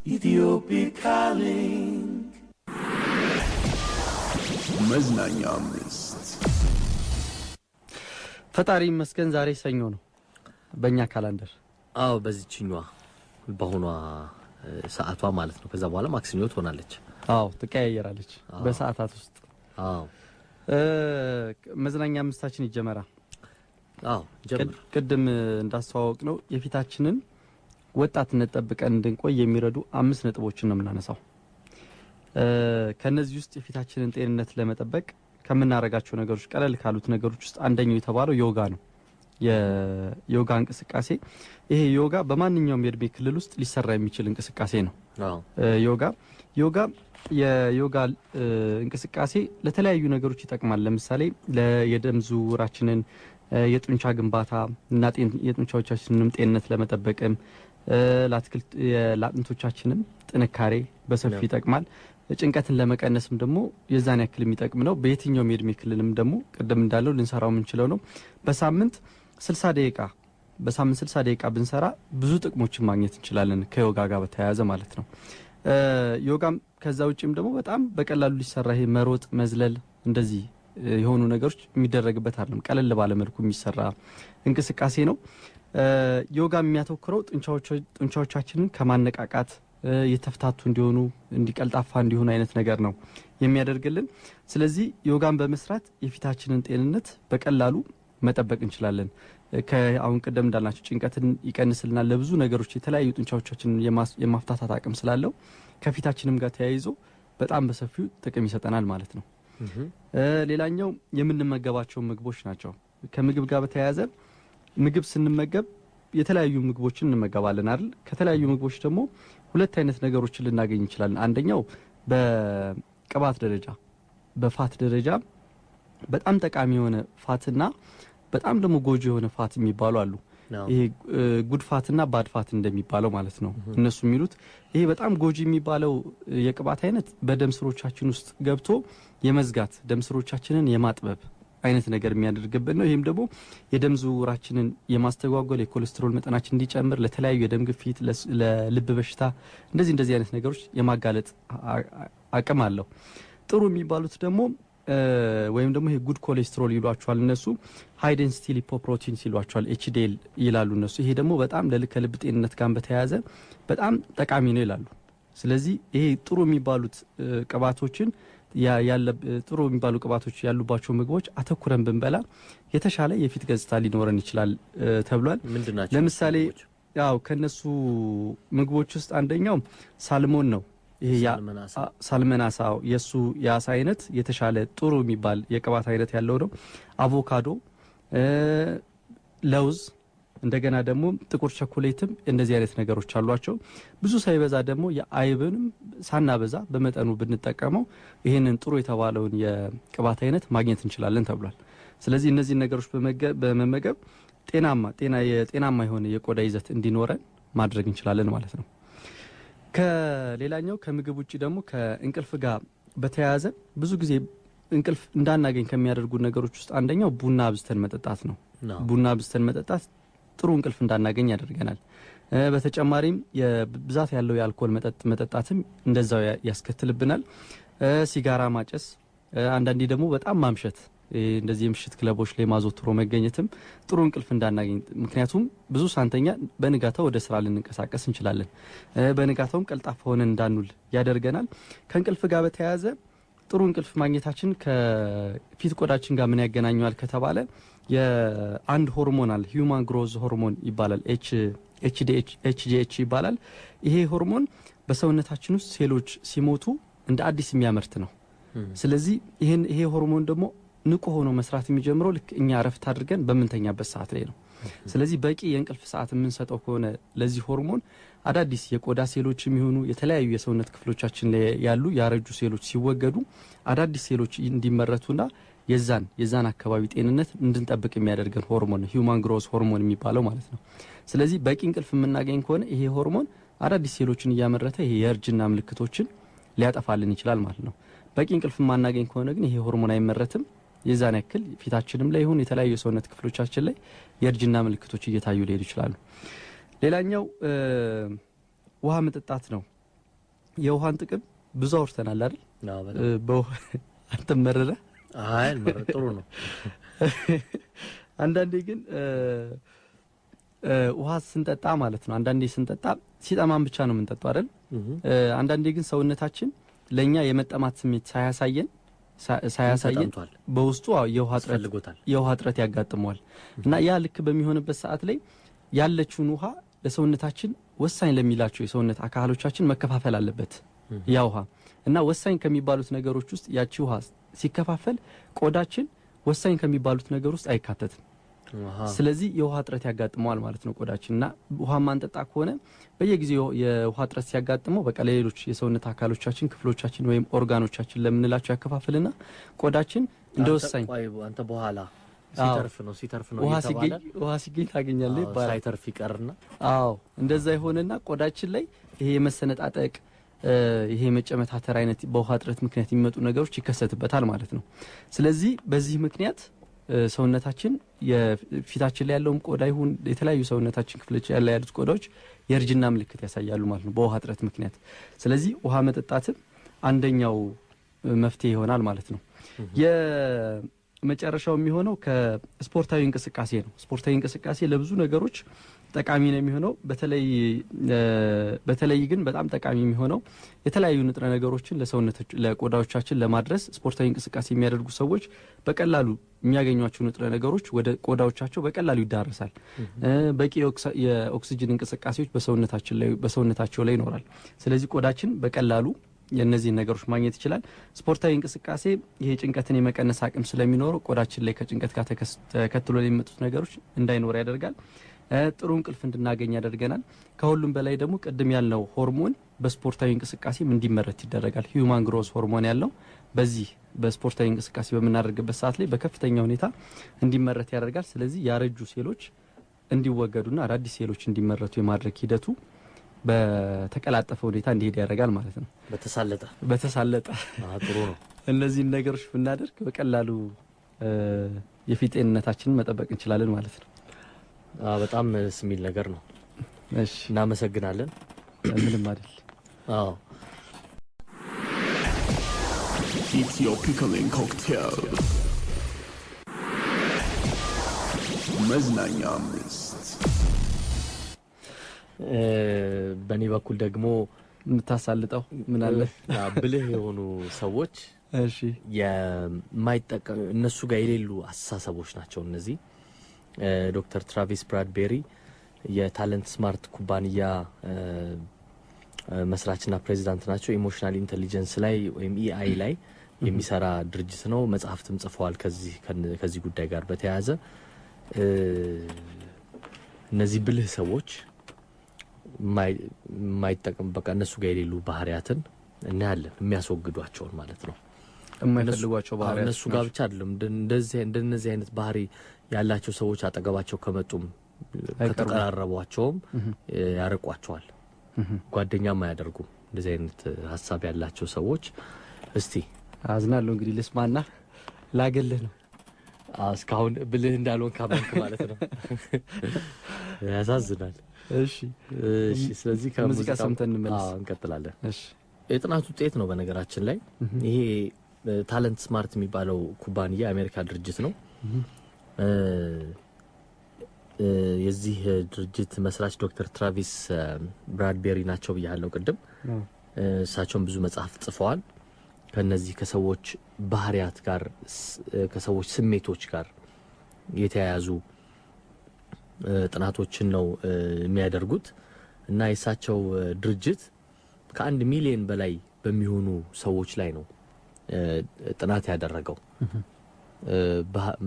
Ethiopic Link. መዝናኛ አምስት። ፈጣሪ ይመስገን ዛሬ ሰኞ ነው በእኛ calendar። አዎ፣ በዚችኛዋ በአሁኗ ሰዓቷ ማለት ነው። ከዛ በኋላ ማክሰኞ ትሆናለች። አዎ፣ ትቀያየራለች በሰዓታት ውስጥ። መዝናኛ አምስታችን ይጀመራ። አዎ፣ ጀምር። ቅድም እንዳስተዋወቅነው የፊታችንን ወጣትነት ጠብቀን እንድንቆይ የሚረዱ 5 ነጥቦችን ነው የምናነሳው። ከነዚህ ውስጥ የፊታችንን ጤንነት ለመጠበቅ ከምናረጋቸው ነገሮች ቀለል ካሉት ነገሮች ውስጥ አንደኛው የተባለው ዮጋ ነው። የዮጋ እንቅስቃሴ፣ ይሄ ዮጋ በማንኛውም የእድሜ ክልል ውስጥ ሊሰራ የሚችል እንቅስቃሴ ነው። የዮጋ እንቅስቃሴ ለተለያዩ ነገሮች ይጠቅማል። ለምሳሌ የደም ዝውውራችንን፣ የጡንቻ ግንባታ እና የጡንቻዎቻችንንም ጤንነት ለመጠበቅም፣ ለአጥንቶቻችንም ጥንካሬ በሰፊው ይጠቅማል። ጭንቀትን ለመቀነስም ደግሞ የዛን ያክል የሚጠቅም ነው። በየትኛውም የእድሜ ክልልም ደግሞ ቅድም እንዳለው ልንሰራው የምንችለው ነው። በሳምንት 60 ደቂቃ፣ በሳምንት 60 ደቂቃ ብንሰራ ብዙ ጥቅሞችን ማግኘት እንችላለን ከዮጋ ጋር በተያያዘ ማለት ነው። ዮጋም ከዛ ውጪም ደግሞ በጣም በቀላሉ ሊሰራ፣ ይሄ መሮጥ፣ መዝለል እንደዚህ የሆኑ ነገሮች የሚደረግበት አይደለም። ቀለል ባለ መልኩ የሚሰራ እንቅስቃሴ ነው። ዮጋ የሚያተኩረው ጡንቻዎቻችንን ከማነቃቃት፣ የተፍታቱ እንዲሆኑ፣ እንዲቀልጣፋ እንዲሆኑ አይነት ነገር ነው የሚያደርግልን። ስለዚህ ዮጋን በመስራት የፊታችንን ጤንነት በቀላሉ መጠበቅ እንችላለን። ከአሁን ቀደም እንዳልናቸው ጭንቀትን ይቀንስልናል። ለብዙ ነገሮች የተለያዩ ጡንቻዎቻችንን የማፍታታት አቅም ስላለው ከፊታችንም ጋር ተያይዞ በጣም በሰፊው ጥቅም ይሰጠናል ማለት ነው። ሌላኛው የምንመገባቸው ምግቦች ናቸው። ከምግብ ጋር በተያያዘ ምግብ ስንመገብ የተለያዩ ምግቦችን እንመገባለን አይደል? ከተለያዩ ምግቦች ደግሞ ሁለት አይነት ነገሮችን ልናገኝ እንችላለን። አንደኛው በቅባት ደረጃ፣ በ fat ደረጃ በጣም ጠቃሚ የሆነ fat ና በጣም ደግሞ ጎጂ የሆነ fat የሚባሉ አሉ። ይሄ good fat ና bad fat እንደሚባለው ማለት ነው። እነሱ የሚሉት ይሄ በጣም ጎጂ የሚባለው የቅባት አይነት በደም ስሮቻችን ውስጥ ገብቶ የመዝጋት፣ ደም ስሮቻችንን የማጥበብ አይነት ነገር የሚያደርግብን ነው። ይሄም ደግሞ የደም ዝውውራችንን የማስተጓጎል፣ የኮሌስትሮል መጠናችን እንዲጨምር፣ ለተለያዩ የደም ግፊት፣ ለልብ በሽታ እንደዚህ እንደዚህ አይነት ነገሮች የማጋለጥ አቅም አለው። ጥሩ የሚባሉት ደግሞ ወይም ደግሞ ይሄ good cholesterol ይሏቸዋል እነሱ፣ high density lipoproteins ይሏቸዋል፣ HDL ይላሉ እነሱ። ይሄ ደግሞ በጣም ከልብ ጤንነት ጋር በተያያዘ በጣም ጠቃሚ ነው ይላሉ። ስለዚህ ይሄ ጥሩ የሚባሉት ቅባቶችን ያለ ጥሩ የሚባሉ ቅባቶች ያሉባቸው ምግቦች አተኩረን ብንበላ የተሻለ የፊት ገጽታ ሊኖረን ይችላል ተብሏል። ምንድን ናቸው ለምሳሌ ምግቦች? ያው ከነሱ ምግቦች ውስጥ አንደኛው salmon ነው። ይሄ salmon አሳ። Salmon አሳ፣ የሱ የአሳ አይነት የተሻለ ጥሩ የሚባል የቅባት አይነት ያለው ነው። አቮካዶ፣ ለውዝ፣ እንደገና ደግሞ ጥቁር ቸኮሌትም እንደዚህ አይነት ነገሮች አሏቸው። ብዙ ሳይበዛ ደግሞ የአይብንም ሳናበዛ በመጠኑ ብንጠቀመው ይሄንን ጥሩ የተባለውን የቅባት አይነት ማግኘት እንችላለን ተብሏል። ስለዚህ እነዚህን ነገሮች በመመገብ የጤናማ የሆነ የቆዳ ይዘት እንዲኖረን ማድረግ እንችላለን ማለት ነው። ከሌላኛው ከምግብ ውጪ ደግሞ ከእንቅልፍ ጋር በተያያዘ ብዙ ጊዜ እንቅልፍ እንዳናገኝ ከሚያደርጉ ነገሮች ውስጥ አንደኛው ቡና አብዝተን መጠጣት ነው። ቡና አብዝተን መጠጣት ጥሩ እንቅልፍ እንዳናገኝ ያደርገናል። በተጨማሪም የብዛት ያለው የአልኮል መጠጥ መጠጣትም እንደዛው ያስከትልብናል። ሲጋራ ማጨስ፣ አንዳንዴ ደግሞ በጣም ማምሸት፣ እንደዚህ የምሽት ክለቦች ላይ ማዘውትሮ መገኘትም ጥሩ እንቅልፍ እንዳናገኝ፣ ምክንያቱም ብዙ ሳንተኛ በንጋታው ወደ ስራ ልንንቀሳቀስ እንችላለን። በንጋታውም ቀልጣፋ ሆነን እንዳንውል ያደርገናል። ከእንቅልፍ ጋር በተያያዘ ጥሩ እንቅልፍ ማግኘታችን ከፊት ቆዳችን ጋር ምን ያገናኘዋል ከተባለ የአንድ ሆርሞን አለ፣ human growth hormone ይባላል። H D H፣ HGH ይባላል። ይሄ ሆርሞን በሰውነታችን ውስጥ ሴሎች ሲሞቱ እንደ አዲስ የሚያመርት ነው። ስለዚህ ይሄ ሆርሞን ደግሞ ንቁ ሆኖ መስራት የሚጀምረው ልክ እኛ እረፍት አድርገን በምንተኛበት ሰዓት ላይ ነው። ስለዚህ በቂ የእንቅልፍ ሰዓት የምንሰጠው ከሆነ ለዚህ ሆርሞን አዳዲስ የቆዳ ሴሎች የሚሆኑ የተለያዩ የሰውነት ክፍሎቻችን ላይ ያሉ ያረጁ ሴሎች ሲወገዱ አዳዲስ ሴሎች እንዲመረቱና የዛን አካባቢ ጤንነት እንድንጠብቅ የሚያደርገን ሆርሞን ነው human growth hormone የሚባለው ማለት ነው። ስለዚህ በቂ እንቅልፍ የምናገኝ ከሆነ ይሄ ሆርሞን አዳዲስ ሴሎችን እያመረተ ይሄ የእርጅና ምልክቶችን ሊያጠፋልን ይችላል ማለት ነው። በቂ እንቅልፍ የማናገኝ ከሆነ ግን ይሄ ሆርሞን አይመረትም። የዛን ያክል ፊታችንም ላይ ይሁን የተለያዩ የሰውነት ክፍሎቻችን ላይ የእርጅና ምልክቶች እየታዩ ሊሄዱ ይችላሉ። ሌላኛው ውሃ መጠጣት ነው። የውሃን ጥቅም ብዙ አውርተናል አይደል? አንተም መረረ? አይ ጥሩ ነው። አንዳንዴ ግን ውሃ ስንጠጣ ማለት ነው፣ አንዳንዴ ስንጠጣ ሲጠማን ብቻ ነው የምንጠጣው አይደል? አንዳንዴ ግን ሰውነታችን ለኛ የመጠማት ስሜት ሳያሳየን በውስጡ የውሃ እጥረት ያጋጥመዋል። እና ያ ልክ በሚሆንበት ሰዓት ላይ ያለችውን ውሃ ለሰውነታችን ወሳኝ ለሚላቸው የሰውነት አካሎቻችን መከፋፈል አለበት ያ ውሃ። እና ወሳኝ ከሚባሉት ነገሮች ውስጥ ያቺ ውሃ ሲከፋፈል ቆዳችን ወሳኝ ከሚባሉት ነገር ውስጥ አይካተትም። ስለዚህ የውሃ እጥረት ያጋጥመዋል ማለት ነው ቆዳችን። እና ውሃ ማንጠጣ ከሆነ በየጊዜው የውሃ እጥረት ሲያጋጥመው በቃ ለሌሎች የሰውነት አካሎቻችን ክፍሎቻችን ወይም ኦርጋኖቻችን ለምንላቸው ያከፋፍልና ቆዳችን እንደ ወሳኝ አንተ በኋላ ሲተርፍ ነው ውሃ ሲገኝ ታገኛለህ ይባላል። ሳይተርፍ ይቀርና አዎ እንደዛ ይሆንና ቆዳችን ላይ ይሄ የመሰነጣጠቅ ይሄ የመጨመታተር አይነት በውሃ እጥረት ምክንያት የሚመጡ ነገሮች ይከሰትበታል ማለት ነው። ስለዚህ በዚህ ምክንያት ሰውነታችን የፊታችን ላይ ያለውም ቆዳ ይሁን የተለያዩ ሰውነታችን ክፍሎች ላይ ያሉት ቆዳዎች የእርጅና ምልክት ያሳያሉ ማለት ነው በውሃ እጥረት ምክንያት። ስለዚህ ውሃ መጠጣትም አንደኛው መፍትሄ ይሆናል ማለት ነው። የመጨረሻው የሚሆነው ከስፖርታዊ እንቅስቃሴ ነው። ስፖርታዊ እንቅስቃሴ ለብዙ ነገሮች ጠቃሚ ነው የሚሆነው። በተለይ ግን በጣም ጠቃሚ የሚሆነው የተለያዩ ንጥረ ነገሮችን ለሰውነታችን ለቆዳዎቻችን ለማድረስ ስፖርታዊ እንቅስቃሴ የሚያደርጉ ሰዎች በቀላሉ የሚያገኟቸው ንጥረ ነገሮች ወደ ቆዳዎቻቸው በቀላሉ ይዳረሳል። በቂ የኦክሲጅን እንቅስቃሴዎች በሰውነታቸው ላይ ይኖራል። ስለዚህ ቆዳችን በቀላሉ የነዚህን ነገሮች ማግኘት ይችላል። ስፖርታዊ እንቅስቃሴ ይሄ ጭንቀትን የመቀነስ አቅም ስለሚኖረው ቆዳችን ላይ ከጭንቀት ጋር ተከትሎ የሚመጡት ነገሮች እንዳይኖር ያደርጋል። ጥሩ እንቅልፍ እንድናገኝ ያደርገናል። ከሁሉም በላይ ደግሞ ቅድም ያልነው ሆርሞን በስፖርታዊ እንቅስቃሴም እንዲመረት ይደረጋል። Human growth hormone ያለው በዚህ በስፖርታዊ እንቅስቃሴ በምናደርግበት ሰዓት ላይ በከፍተኛ ሁኔታ እንዲመረት ያደርጋል። ስለዚህ ያረጁ ሴሎች እንዲወገዱና አዳዲስ ሴሎች እንዲመረቱ የማድረግ ሂደቱ በተቀላጠፈ ሁኔታ እንዲሄድ ያደርጋል ማለት ነው። በተሳለጠ ጥሩ ነው። እነዚህን ነገሮች ብናደርግ በቀላሉ የፊት ጤንነታችንን መጠበቅ እንችላለን ማለት ነው። በጣም ደስ የሚል ነገር ነው። እሺ፣ እናመሰግናለን። ምንም አይደል። አዎ። Ethiopical cocktail መዝናኛ አምስት። በእኔ በኩል ደግሞ የምታሳልጠው ምን አለ? ብልህ የሆኑ ሰዎች እሺ፣ የማይጠቀም እነሱ ጋር የሌሉ አስተሳሰቦች ናቸው እነዚህ። ዶክተር ትራቪስ ብራድቤሪ የ Talent Smart ኩባንያ መስራችና ፕሬዚዳንት ናቸው። Emotional intelligence ላይ ወይም EI ላይ የሚሰራ ድርጅት ነው። መጽሐፍትም ጽፈዋል ከዚህ ጉዳይ ጋር በተያያዘ። እነዚህ ብልህ ሰዎች የማይጠቅም በቃ እነሱ ጋር የሌሉ ባህሪያትን እናያለን፣ የሚያስወግዷቸውን ማለት ነው። የማይፈልጓቸው ባህሪያት እነሱ ጋር ብቻ አይደለም፣ እንደነዚህ አይነት ባህሪ ያላቸው ሰዎች አጠገባቸው ከመጡም ከተቀራረቧቸውም ያርቋቸዋል። ጓደኛም አያደርጉም እንደዚህ አይነት ሀሳብ ያላቸው ሰዎች። እስቲ አዝናለሁ እንግዲህ ልስማና ላገልህ ነው። እስካሁን ብልህ እንዳልሆን ካመንክ ማለት ነው። ያሳዝናል። እሺ እሺ። ስለዚህ ሙዚቃ ሰምተን እንመለስ። እንቀጥላለን። እሺ። የጥናት ውጤት ነው በነገራችን ላይ ይሄ Talent Smart የሚባለው ኩባንያ የአሜሪካ ድርጅት ነው። የዚህ ድርጅት መስራች ዶክተር ትራቪስ ብራድቤሪ ናቸው ብያለሁ ቅድም። እሳቸውም ብዙ መጽሐፍ ጽፈዋል። ከነዚህ ከሰዎች ባህሪያት ጋር ከሰዎች ስሜቶች ጋር የተያያዙ ጥናቶችን ነው የሚያደርጉት እና የእሳቸው ድርጅት ከ1 ሚሊዮን በላይ በሚሆኑ ሰዎች ላይ ነው ጥናት ያደረገው።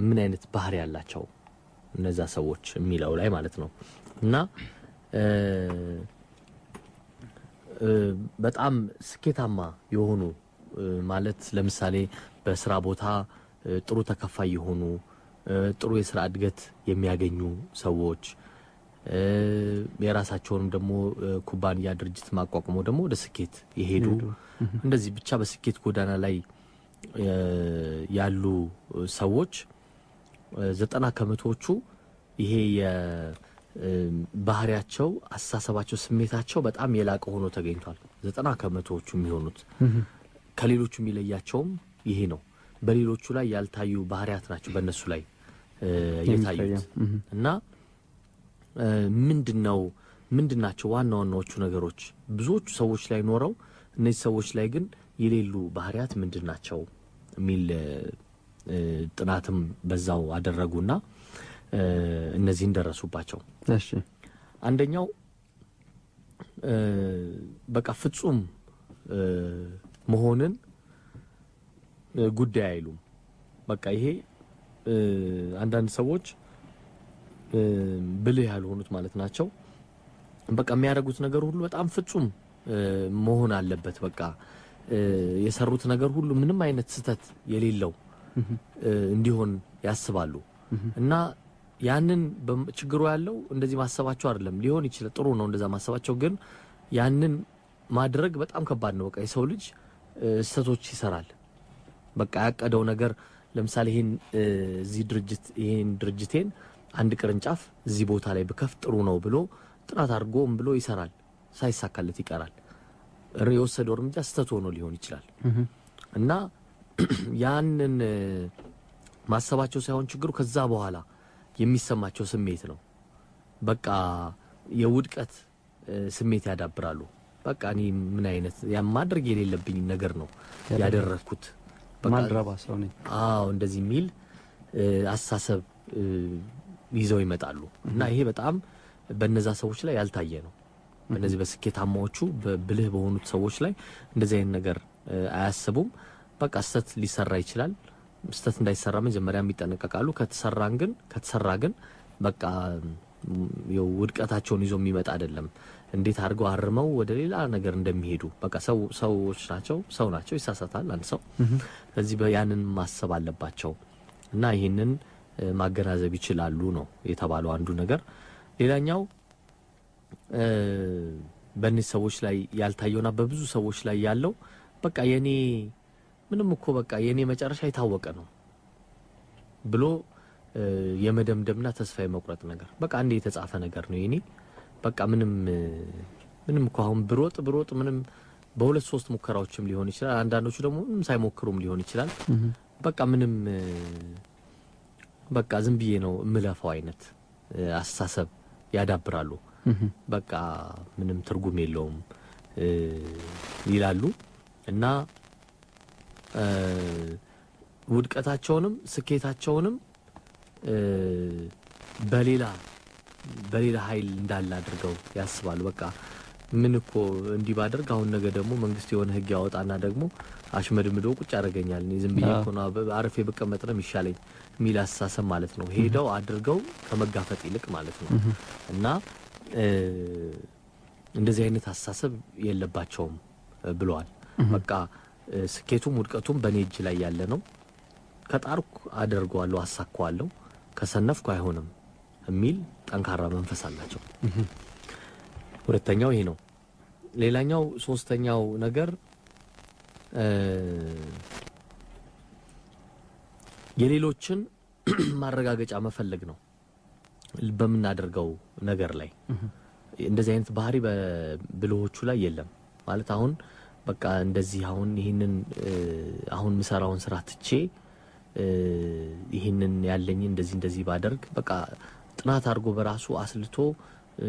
ምን አይነት ባህሪ ያላቸው እነዛ ሰዎች የሚለው ላይ ማለት ነው። እና በጣም ስኬታማ የሆኑ ማለት ለምሳሌ በስራ ቦታ ጥሩ ተከፋይ የሆኑ፣ ጥሩ የስራ እድገት የሚያገኙ ሰዎች፣ የራሳቸውንም ደግሞ ኩባንያ ድርጅት ማቋቁመው ደግሞ ወደ ስኬት የሄዱ እንደዚህ ብቻ በስኬት ጎዳና ላይ ያሉ ሰዎች 90% ይሄ ባህሪያቸው፣ አስተሳሰባቸው፣ ስሜታቸው በጣም የላቀ ሆኖ ተገኝቷል። 90 ከመቶዎቹ የሚሆኑት ከሌሎቹ የሚለያቸውም ይሄ ነው። በሌሎቹ ላይ ያልታዩ ባህሪያት ናቸው በእነሱ ላይ የታዩት። እና ምንድን ነው፣ ምንድን ናቸው ዋና ዋናዎቹ ነገሮች ብዙዎቹ ሰዎች ላይ ኖረው እነዚህ ሰዎች ላይ ግን የሌሉ ባህሪያት ምንድን ናቸው የሚል ጥናትም በዛው አደረጉና እነዚህን ደረሱባቸው። አንደኛው በቃ ፍጹም መሆንን ጉዳይ አይሉም። በቃ ይሄ አንዳንድ ሰዎች ብልህ ያልሆኑት ማለት ናቸው። በቃ የሚያደርጉት ነገር ሁሉ በጣም ፍጹም መሆን አለበት። በቃ የሰሩት ነገር ሁሉ ምንም አይነት ስህተት የሌለው እንዲሆን ያስባሉ። እና ያንን ችግሩ ያለው እንደዚህ ማሰባቸው አይደለም። ሊሆን ይችላል፣ ጥሩ ነው እንደዛ ማሰባቸው፣ ግን ያንን ማድረግ በጣም ከባድ ነው። በቃ የሰው ልጅ ስህተቶች ይሰራል። በቃ ያቀደው ነገር ለምሳሌ ይሄን እዚህ ድርጅት ይሄን ድርጅቴን አንድ ቅርንጫፍ እዚህ ቦታ ላይ ብከፍት ጥሩ ነው ብሎ ጥናት አድርጎም ብሎ ይሰራል። ሳይሳካለት ይቀራል። የወሰደው እርምጃ ስህተት ሆኖ ሊሆን ይችላል። እና ያንን ማሰባቸው ሳይሆን ችግሩ ከዛ በኋላ የሚሰማቸው ስሜት ነው። በቃ የውድቀት ስሜት ያዳብራሉ። በቃ እኔ ምን አይነት ያ ማድረግ የሌለብኝ ነገር ነው ያደረግኩት፣ በቃ ማልረባ ሰው ነኝ። አዎ፣ እንደዚህ የሚል አስተሳሰብ ይዘው ይመጣሉ። እና ይሄ በጣም በነዛ ሰዎች ላይ ያልታየ ነው። በእነዚህ በስኬታማዎቹ በብልህ በሆኑት ሰዎች ላይ እንደዚህ አይነት ነገር አያስቡም። በቃ ስህተት ሊሰራ ይችላል። ስህተት እንዳይሰራ መጀመሪያም ይጠነቀቃሉ። ከተሰራ ግን በቃ ውድቀታቸውን ይዞ የሚመጣ አይደለም። እንዴት አድርገው አርመው ወደ ሌላ ነገር እንደሚሄዱ በቃ ሰው ሰዎች ናቸው፣ ሰው ናቸው፣ ይሳሳታል አንድ ሰው። ስለዚህ ያንን ማሰብ አለባቸው እና ይህንን ማገናዘብ ይችላሉ ነው የተባለው አንዱ ነገር። ሌላኛው በእነዚህ ሰዎች ላይ ያልታየውና በብዙ ሰዎች ላይ ያለው በቃ የኔ ምንም እኮ በቃ የኔ መጨረሻ የታወቀ ነው ብሎ የመደምደምና ተስፋ የመቁረጥ ነገር፣ በቃ አንዴ የተጻፈ ነገር ነው የኔ፣ በቃ ምንም ምንም እኮ አሁን ብሮጥ ብሮጥ ምንም በሁለት ሶስት ሙከራዎችም ሊሆን ይችላል። አንዳንዶቹ ደግሞ ምንም ሳይሞክሩም ሊሆን ይችላል። በቃ ምንም በቃ ዝም ብዬ ነው እምለፋው አይነት አስተሳሰብ ያዳብራሉ። በቃ ምንም ትርጉም የለውም ይላሉ እና ውድቀታቸውንም ስኬታቸውንም በሌላ በሌላ ኃይል እንዳለ አድርገው ያስባሉ። በቃ ምን እኮ እንዲህ ባደርግ አሁን ነገ ደግሞ መንግስት የሆነ ሕግ ያወጣና ደግሞ አሽመድምዶ ቁጭ ያደርገኛል። እኔ ዝም ብዬ እኮ ነው አርፌ ብቀመጥ ነው የሚሻለኝ የሚል አስተሳሰብ ማለት ነው። ሄደው አድርገው ከመጋፈጥ ይልቅ ማለት ነው። እና እንደዚህ አይነት አስተሳሰብ የለባቸውም ብለዋል። በቃ ስኬቱም ውድቀቱም በእኔ እጅ ላይ ያለ ነው። ከጣርኩ አደርገዋለሁ፣ አሳካዋለሁ፣ ከሰነፍኩ አይሆንም የሚል ጠንካራ መንፈስ አላቸው። ሁለተኛው ይሄ ነው። ሌላኛው ሶስተኛው ነገር የሌሎችን ማረጋገጫ መፈለግ ነው። በምናደርገው ነገር ላይ እንደዚህ አይነት ባህሪ በብልሆቹ ላይ የለም። ማለት አሁን በቃ እንደዚህ አሁን ይህንን አሁን ምሰራውን ስራ ትቼ ይህንን ያለኝ እንደዚህ እንደዚህ ባደርግ በቃ ጥናት አድርጎ በራሱ አስልቶ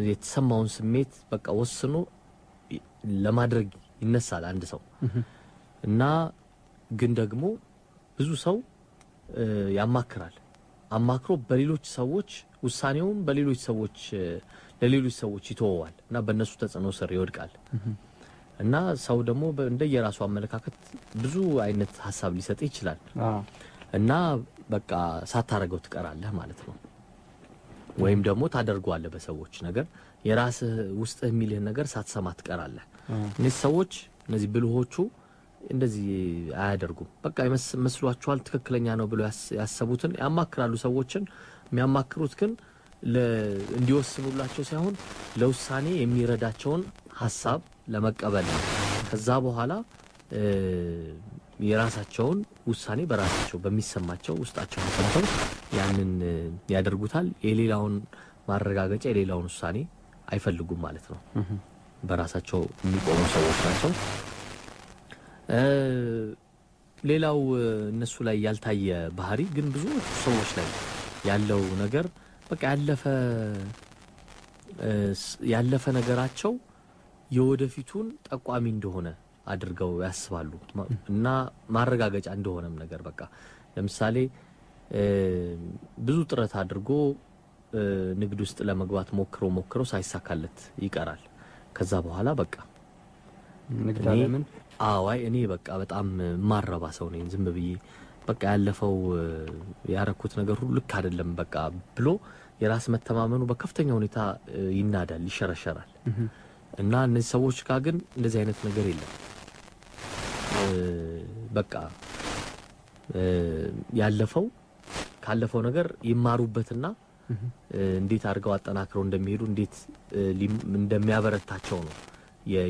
የተሰማውን ስሜት በቃ ወስኖ ለማድረግ ይነሳል አንድ ሰው። እና ግን ደግሞ ብዙ ሰው ያማክራል። አማክሮ በሌሎች ሰዎች ውሳኔውን በሌሎች ሰዎች ለሌሎች ሰዎች ይተወዋል እና በእነሱ ተጽዕኖ ስር ይወድቃል። እና ሰው ደግሞ እንደየራሱ አመለካከት ብዙ አይነት ሀሳብ ሊሰጥ ይችላል። እና በቃ ሳታረገው ትቀራለህ ማለት ነው። ወይም ደግሞ ታደርገዋለህ፣ በሰዎች ነገር የራስህ ውስጥህ የሚልህን ነገር ሳትሰማ ትቀራለህ። እነዚህ ሰዎች፣ እነዚህ ብልሆቹ እንደዚህ አያደርጉም። በቃ መስሏቸዋል፣ ትክክለኛ ነው ብለው ያሰቡትን ያማክራሉ ሰዎችን። የሚያማክሩት ግን እንዲወስኑላቸው ሳይሆን ለውሳኔ የሚረዳቸውን ሀሳብ ለመቀበል ነው። ከዛ በኋላ የራሳቸውን ውሳኔ በራሳቸው በሚሰማቸው ውስጣቸው ሰምተው ያንን ያደርጉታል። የሌላውን ማረጋገጫ የሌላውን ውሳኔ አይፈልጉም ማለት ነው። በራሳቸው የሚቆሙ ሰዎች ናቸው። ሌላው እነሱ ላይ ያልታየ ባህሪ ግን ብዙ ሰዎች ላይ ያለው ነገር በቃ ያለፈ ነገራቸው የወደፊቱን ጠቋሚ እንደሆነ አድርገው ያስባሉ እና ማረጋገጫ እንደሆነም ነገር በቃ ለምሳሌ ብዙ ጥረት አድርጎ ንግድ ውስጥ ለመግባት ሞክሮ ሞክሮ ሳይሳካለት ይቀራል። ከዛ በኋላ በቃ ንግድ አለምን አዋይ እኔ በቃ በጣም ማረባ ሰው ነኝ፣ ዝም ብዬ በቃ ያለፈው ያረኩት ነገር ሁሉ ልክ አይደለም በቃ ብሎ የራስ መተማመኑ በከፍተኛ ሁኔታ ይናዳል፣ ይሸረሸራል። እና እነዚህ ሰዎች ጋር ግን እንደዚህ አይነት ነገር የለም። በቃ ያለፈው ካለፈው ነገር ይማሩበትና እንዴት አድርገው አጠናክረው እንደሚሄዱ እንዴት እንደሚያበረታቸው ነው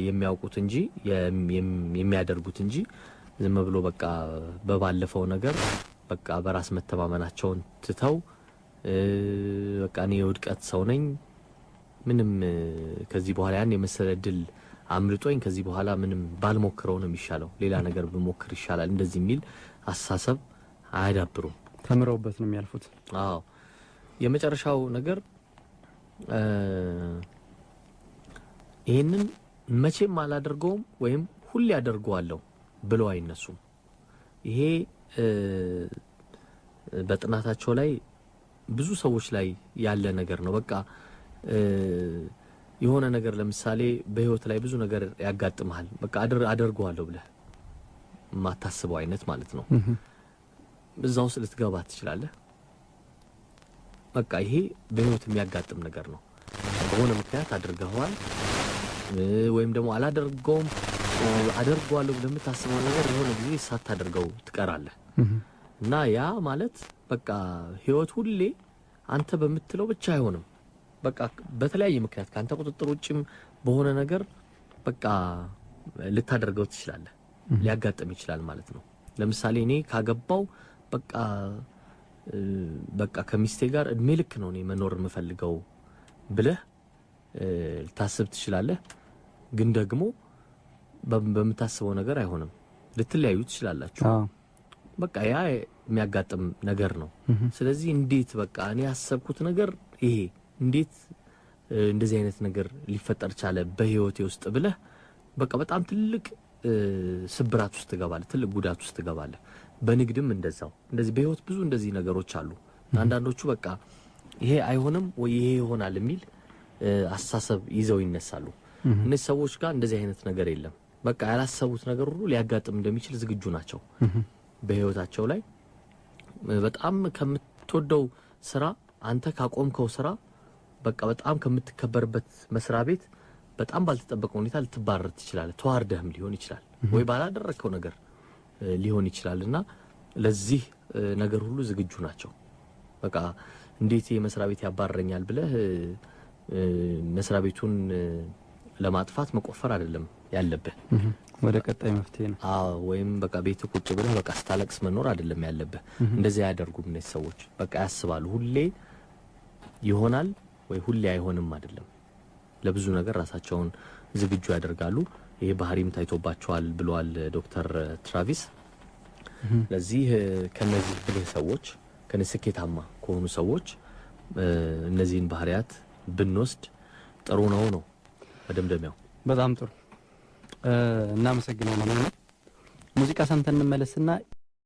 የሚያውቁት እንጂ የሚያደርጉት እንጂ ዝም ብሎ በቃ በባለፈው ነገር በቃ በራስ መተማመናቸውን ትተው በቃ እኔ የውድቀት ሰው ነኝ፣ ምንም ከዚህ በኋላ ያን የመሰለ ድል አምልጦኝ ከዚህ በኋላ ምንም ባልሞክረው ነው የሚሻለው፣ ሌላ ነገር ብሞክር ይሻላል፣ እንደዚህ የሚል አስተሳሰብ አያዳብሩም። ተምረውበት ነው የሚያልፉት። አዎ። የመጨረሻው ነገር ይሄንን መቼም አላደርገውም ወይም ሁሌ አደርገዋለሁ ብለው አይነሱም። ይሄ በጥናታቸው ላይ ብዙ ሰዎች ላይ ያለ ነገር ነው። በቃ የሆነ ነገር ለምሳሌ በህይወት ላይ ብዙ ነገር ያጋጥምሃል። በቃ አደርገዋለሁ ብለህ የማታስበው አይነት ማለት ነው። እዛ ውስጥ ልትገባ ትችላለህ። በቃ ይሄ በህይወት የሚያጋጥም ነገር ነው። በሆነ ምክንያት አድርገዋል ወይም ደግሞ አላደርገውም አደርገዋለሁ ብለህ የምታስበው ነገር የሆነ ጊዜ ሳታደርገው ትቀራለህ። እና ያ ማለት በቃ ህይወት ሁሌ አንተ በምትለው ብቻ አይሆንም። በቃ በተለያየ ምክንያት ካንተ ቁጥጥር ውጭም በሆነ ነገር በቃ ልታደርገው ትችላለህ፣ ሊያጋጥም ይችላል ማለት ነው። ለምሳሌ እኔ ካገባው በቃ በቃ ከሚስቴ ጋር እድሜ ልክ ነው እኔ መኖር የምፈልገው ብለህ ልታስብ ትችላለህ። ግን ደግሞ በምታስበው ነገር አይሆንም፣ ልትለያዩ ትችላላችሁ። በቃ ያ የሚያጋጥም ነገር ነው። ስለዚህ እንዴት በቃ እኔ ያሰብኩት ነገር ይሄ እንዴት እንደዚህ አይነት ነገር ሊፈጠር ቻለ በህይወቴ ውስጥ ብለህ በቃ በጣም ትልቅ ስብራት ውስጥ ትገባለህ፣ ትልቅ ጉዳት ውስጥ ትገባለህ። በንግድም እንደዛው እንደዚህ በህይወት ብዙ እንደዚህ ነገሮች አሉ። አንዳንዶቹ በቃ ይሄ አይሆንም ወይ ይሄ ይሆናል የሚል አስተሳሰብ ይዘው ይነሳሉ። እነዚህ ሰዎች ጋር እንደዚህ አይነት ነገር የለም። በቃ ያላሰቡት ነገር ሁሉ ሊያጋጥም እንደሚችል ዝግጁ ናቸው። በህይወታቸው ላይ በጣም ከምትወደው ስራ አንተ ካቆምከው ስራ በቃ በጣም ከምትከበርበት መስሪያ ቤት በጣም ባልተጠበቀ ሁኔታ ልትባረር ትችላለህ። ተዋርደህም ሊሆን ይችላል ወይ ባላደረግከው ነገር ሊሆን ይችላል። እና ለዚህ ነገር ሁሉ ዝግጁ ናቸው። በቃ እንዴት የመስሪያ ቤት ያባረኛል ብለህ መስሪያ ቤቱን ለማጥፋት መቆፈር አይደለም ያለብህ፣ ወደ ቀጣይ መፍትሄ ነው። አዎ፣ ወይም በቃ ቤት ቁጭ ብለህ በቃ ስታለቅስ መኖር አይደለም ያለብህ። እንደዚህ አያደርጉም እነዚህ ሰዎች። በቃ ያስባሉ። ሁሌ ይሆናል ወይ ሁሌ አይሆንም አይደለም። ለብዙ ነገር ራሳቸውን ዝግጁ ያደርጋሉ። ይሄ ባህሪም ታይቶባቸዋል ብለዋል ዶክተር ትራቪስ። ለዚህ ከነዚህ ብልህ ሰዎች ከነዚህ ስኬታማ ከሆኑ ሰዎች እነዚህን ባህሪያት ብንወስድ ጥሩ ነው ነው መደምደሚያው። በጣም ጥሩ፣ እናመሰግናለን። ሙዚቃ ሰምተን እንመለስና